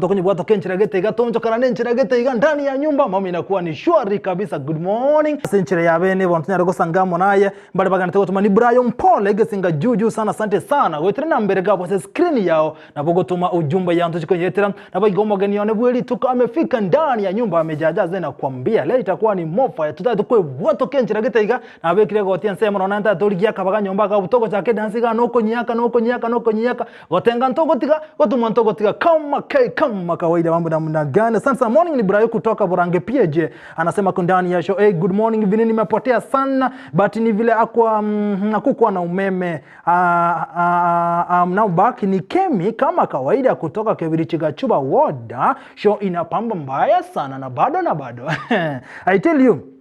Tokonyebwata kenchera gete iga tonchokana nenchera gete iga ndani ya nyumba mambo inakuwa ni shwari kabisa good morning ase enchera ya bene bono tonyare gosanga amo naye mbare baganete gotuma ni Brayo Mpole egesinga juu juu sana asante sana goetera nambere gabo ase screen yao nabo gotuma ujumbe yao ntochikonyeetera nabo igo omogeni one bwe rituko amefika ndani ya nyumba amejajaze na kuambia leo itakuwa ni mofa totari tokwebwata kenchera gete iga nabekire egoti ensemo nonya ntari torigia akabaga nyomba akabu togochaka edansi iga nokonyiaka nokonyiaka nokonyiaka Gotenga ntogotiga, gotumwa ntogotiga kama K kama kawaida mambo namna gani? Asante sana. Morning ni Brayo kutoka Burange PJ. Anasema ko ndani ya show. Hey, good morning Vini, nimepotea sana but ni vile akwa hakukuwa na umeme. I'm now back ni Kemi kama kawaida kutoka Kebirichigachuba ward. Show inapamba mbaya sana na bado na bado. I tell you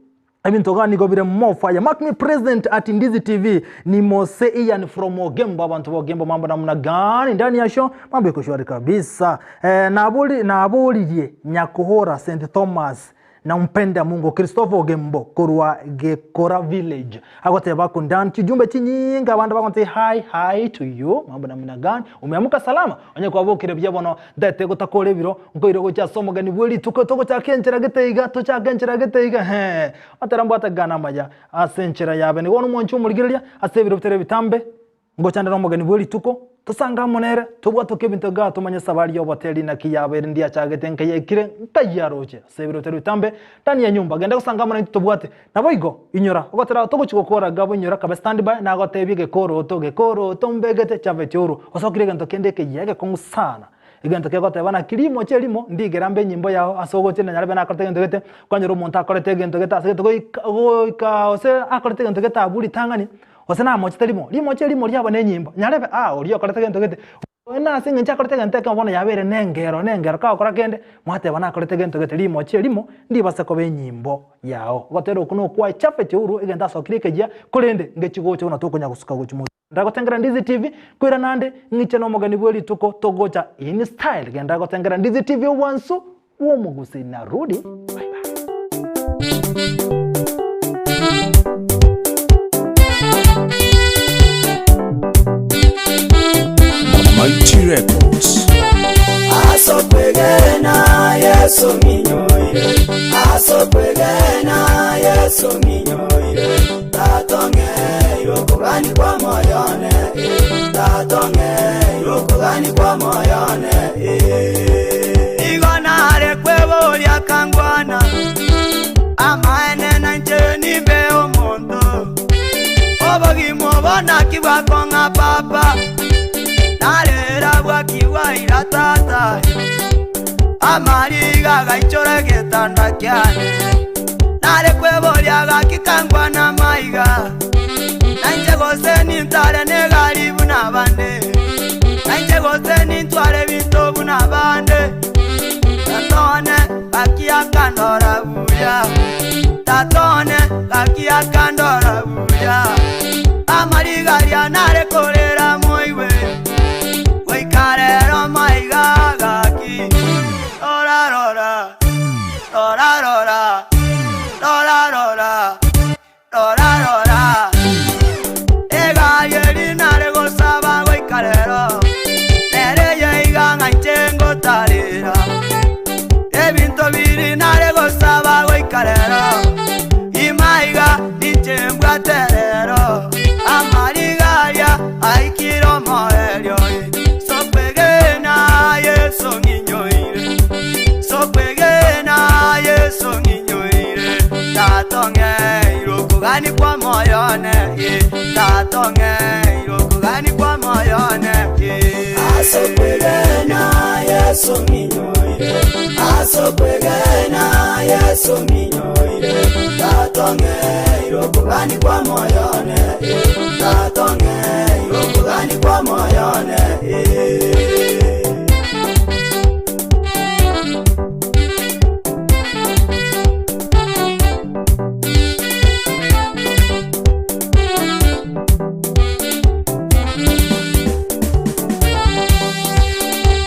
Ebinto iga nigo bire more fire. Mark me present at Ndizi TV ni Mose Ian from Ogembo. Abantu ba Ogembo mambo namna gani ndani ya show? Mambo iko shwari kabisa. Eh, naboli nabolirie Nyakuhora St Thomas na mpenda Mungu Christopher Ogembo korwa Gekora Village agoteba ako ndani chijumbe chinyinga abande bagonte hi hi to you mambo namna gani umeamka salama onye kwabokire buya bono Ntaete gotakora ebiro, nkoirwa gochia ase omogeni bwe rituko, togochaka enchera gete iga, tochake enchera gete iga, ee. Otera mbwate gana amaya ase enchera yabe. Nigo bono mwanche omorigereria ase ebiro bitari ebitambe, ngochande nomogeni bwe rituko, tosange amo nere, tobwatoke ebinto igaa tomanye esabari y'oboteri naki yabeire ndiachagete nkayaikire, nkayaroche ase ebiro bitari bitambe ndani ya nyomba. Genda gosanga amo naintwe tobwate. Naboigo, inyora, ogotera togochia gokora gabo inyora kabe stand by, nagotebia egekoroto, gekoroto mbegete chaveti oro, osokire egento kende ekeyia egekong'u sana. Egento kegoteba naki rimoche erimo, ndigere ambe enyimbo yao ase ogochia nanyare be nakorete egento gete, kwanyora omonto akorete egento gete ase gete goika goika gose akorete egento gete abwo ritang'ani, gose namochete rimo, rimoche erimo riaba na enyimbo, nyarebe ah oria okorete egento gete. Oyo nase eng'encho akorete egento ekemo bono yabeire nengero nengero kagokora kende, mwateba nakorete egento gete rimochie erimo, ndibase koba enyimbo yao. Ogotera okwo nokwaye Japhet Ouru egento asokire ekeyia, korende ngechi gocha buna tokonya gosuka gochia motwe. Ndagotengera Ndizi TV, koira nande ng'iche nomogeni bwe rituko togocha in style. Genda gotengera Ndizi TV obwansu bw'omogusii narudi bye bye. Mighty Records. Asokwegena Yesu ng'inyoire, asokwegena Yesu ng'inyoire, tatong'eire okogani kwa moyo one, eh, tatong'eire okogani kwa moyo one, eh. Igo nare kweboria kangwana, amaene nainche nimbe omonto, obogima obo naki bwakong'a papa, narera bwakigwa ira tata, amariga agaichora egetanda kiane, nare kweboria gaki kangwana maiga, nainche gose nintare negari buna abande, nainche gose nintware ebinto buna abande, Tata one gaki akandora buya, Tata one gaki akandora buya, Amariga aria nare korera moigwe, goika rero maiga gaki. Rora rora, rora rora, rora rora, rora rora, Egari eri nare gosaba goika rero, nere eye iga ng'a inche ngotarera. Ebinto biri nare gosaba goika rero, imaiga ninche mbwate rero. Amariga aria aikire omoerio, Sokwegena Yeso ng'inyoire, Sokwegena Yeso ng'inyoire, Tatong'eire okogania kw'omoyo one, eh, Tatong'eire okogania kw'omoyo one, eh. Asokwegena Yeso ng'inyoire, Asokwegena Yeso ng'inyoire, Tatong'eire okogania kw'omoyo one, eh, Tatong'eire okogania kw'omoyo one, eh.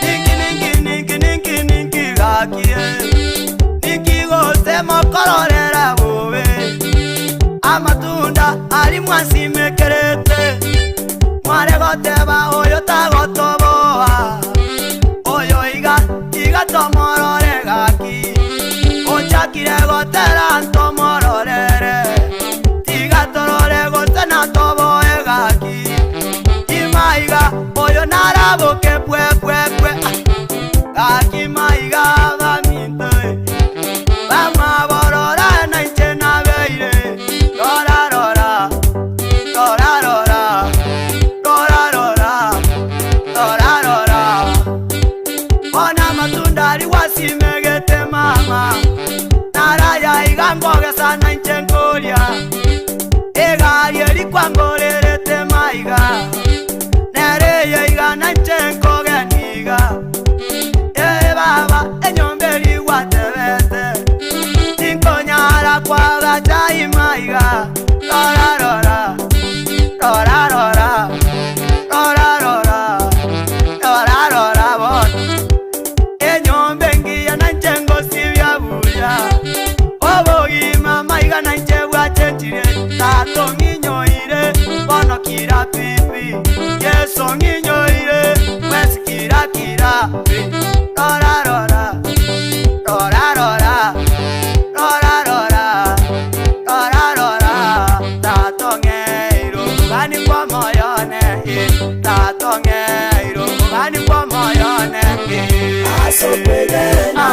Ninki ninki ninki ninki ninki gaki eh. Ninki gose mokororera bobe amatunda ari mwasimekerete mware goteba oyo tagotoboa oyo iga iga. Tiga tomorore gaki, ochakire gotera ntomororere. Tiga torore gose natoboe gaki. Imaiga oyo naraboke pwe pwe pwe. Ah, Gaki maiga baminto eh. Bamaborora nainche nabeire. Rora rora, rora rora, rora rora, rora rora. Bono amatunda aria gwasimegete mama, naraya iga nkogesa nainche nkoria. Egari eria kwangorerete maiga, nere eye iga nainche nkogenia iga. Ee baba, enyomba eria gwatebete, tinkonyara kwagacha imaiga. Rora rora, rora rora, rora rora, rora rora bono. Enyomba engiya nainche ngosibia buya, obogima maiga nainche bwachenchirie. Tato ng'inyoire bono kira pipi, Yeso ng'inyoire mwensi kira kira pi. Rora rora, rora rora, rora rora, rora rora. Tato ng'eiro kogani kwa moyone, eh. Tato ng'eiro kogani kwa moyone, eh. Asokwegena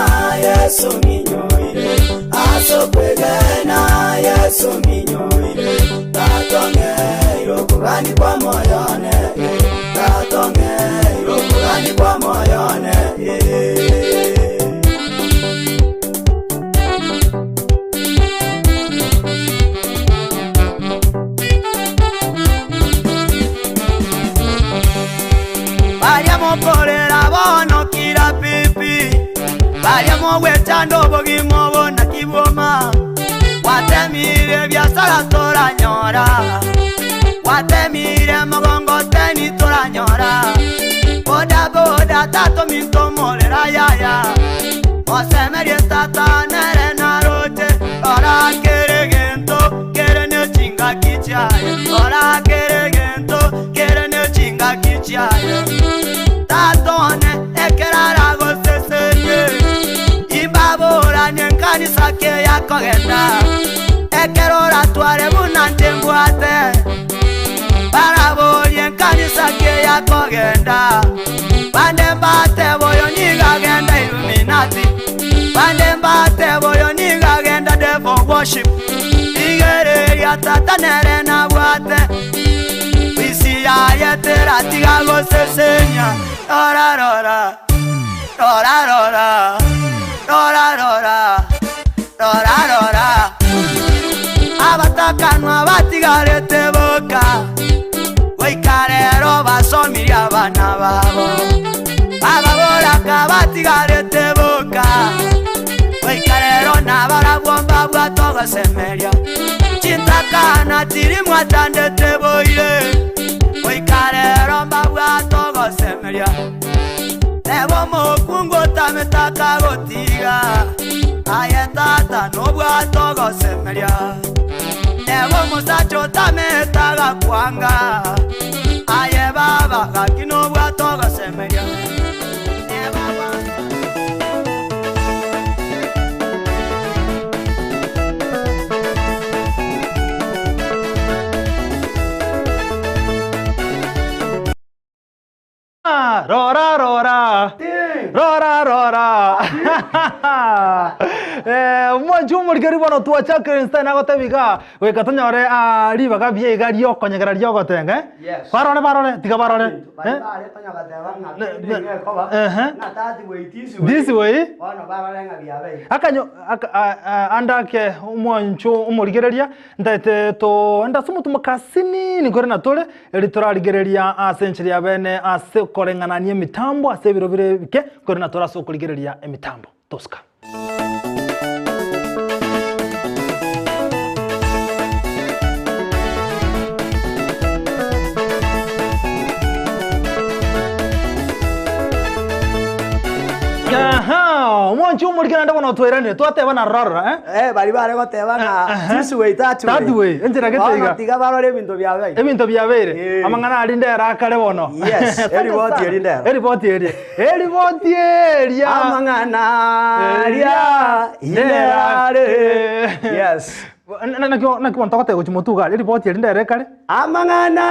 Yesu ng'inyoire, asokwegena Yesu ng'inyoire, tato ng'eiro kogani kwa moyone, tato ng'eiro kogani kwa moyone. Baria mokorera bono kira pipi, baria mogwechanda obogima obo naki bwoma. Gwatemire biasara toranyora, gwatemire mogongoteni toranyora. Boda boda tato minto morera yaya, mosemerie tata nere naroche. Rora kere gento kere ne chingaki chiaye, rora kere gento kere ne chingaki chiaye. Tatone ekerara gosesenye, imbaboranie nkanisa ke yakogenda. Ekero oratware buna nche mbwate, baraborie nkanisa ke yakogenda. Bande mbate boyo nigagenda Illuminati, bande mbate boyo nigagenda devil worship. Igereria tata nere nabwate, isi yaye teratiga gosesenia. Rora rora, rora rora, rora rora, rora rora. Abatakanwa batigarete boka, goika rero basomirie abana babo. Ababoraka batigarete boka, goika rero nabarabwo mbabwate ogosemeria. Chintakana chiri mwatandete boire, goika rero mbabwate ogosemeria. Nebo mokungu otametaka gotiga, aye tata nobwate ogosemeria. Nebo omosacha otametaga kwanga, aye baba gaki nobwate ogosemeria. Nebaba Rora rora rora rora. Omwanchi omorikeri bono twachakire instead nagotebi iga goika tonyore ah, ribaga biaiga riokonyegera riogotenga eh? Yes. Barore barore tiga barore eh? Ehe. This way akanyo aka, a, a, andake omwancho omorigereria ntaete to ndase omotumo kasinini nkore natore eri torarigereria ase enchera ya bene ase okoreng'anania emitambo ase ebiro bire ebike nkore natore ase okorigereria emitambo tosika. Aha! Omwanchi omorike naende bono otweranire, twateba na rora rora, eh? Eh, baria bare goteba ng'a this way that way. That way, enchera gete Bono iga. tiga barore ebinto biabeire. Ebinto biabeire, Eh. amang'ana aria ndero akare bono. Yes, Asante eriboti sana. eri ndero. Eriboti eria. Eriboti eria. Amang'ana aria inderare. Yes. Naki naki bono togoteba gochia motwe iga aria, eriboti eri ndero ekare. Amang'ana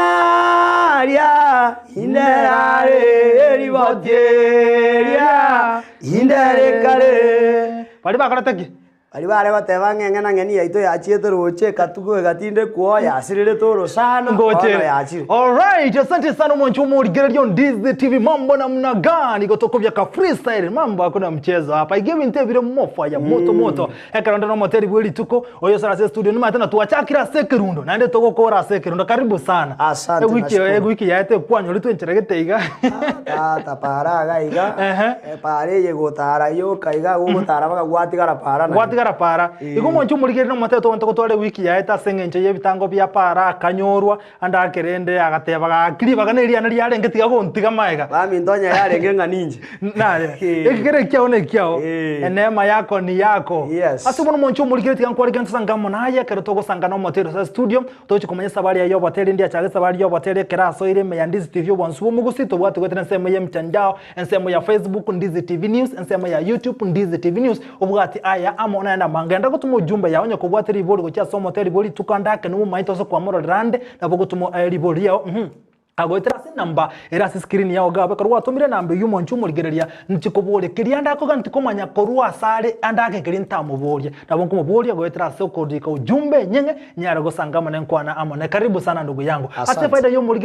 aria inderare, eriboti eria indere ekare. Baria bakorete ki? Baria bare goteba ng'a eng'enang'eni yaito yachiete roche ekatugo egatindekwa oo yasirerete orosana, bono Ngoche. yachire. Alright, asante sana omwanchi omorigereria on Dizzy TV mambo namna gani gotokobia ka freestyle mambo hakuna mchezo hapa iga ebinto ebire mofaya moto moto ekero nde nomoteri bwe rituko oyo osore ase studio nimanyete na twachakire ase ekerundo naende togokora ase ekerundo karibu sana Asante, ewiki nashukuru. ewiki yaete kwanyoretwe enchera gete iga Tata para iga iga, Ehe. eh, para eye gotara yoka iga gogotara mpaka gwatigara para naende. Gwatigara para. Eh. Igo omonche omorigereria nomotebe togento gotwara ewiki yaete ase eng'encho y'ebitango bia para akanyorwa ande akerende agateba gaki ribaga na eriana riarenge tiga gontiga magega. Baminto onye yarenge ng'a ninche. Naye Eh. ekegere ekiao na ekiao Eh. eneema yako ni yako. Yes. Ase bono omonche omorigereria tiga nkwarikanie tosange amo naye ekero togosanga na omoteri ase studio Tochi komanya esabari aye y'oboteeri ndiachake esabari y'oboteeri ekero asoire ime ya Ndizi TV obwansu bw'omogusi tobwate goetera ensemo y'emitandao ensemo ya Facebook Ndizi TV News ensemo ya YouTube Ndizi TV News obwati aya amo naende amange genda gotuma ujumbe yao onye kobwate ribori gochia ase omoteeri bwe rituko ande ake nomomaete ase kwamororera ande nabo ogotuma ribori riao uhum. Agoetera ase enamba ere ase screen yao iga ekero gwatomire enamba eyio omonche omorigereria nchi koboria keria ande akoga ntikomanya korwa ase are ande ake keria ntamoborie. Nabo nkomoboria goetera ase okorika ujumbe enyeng'e nyare gosanga amo ne nkwana amo ne karibu sana ndugu yangu. Ase Asante. efaida ya omorigereria.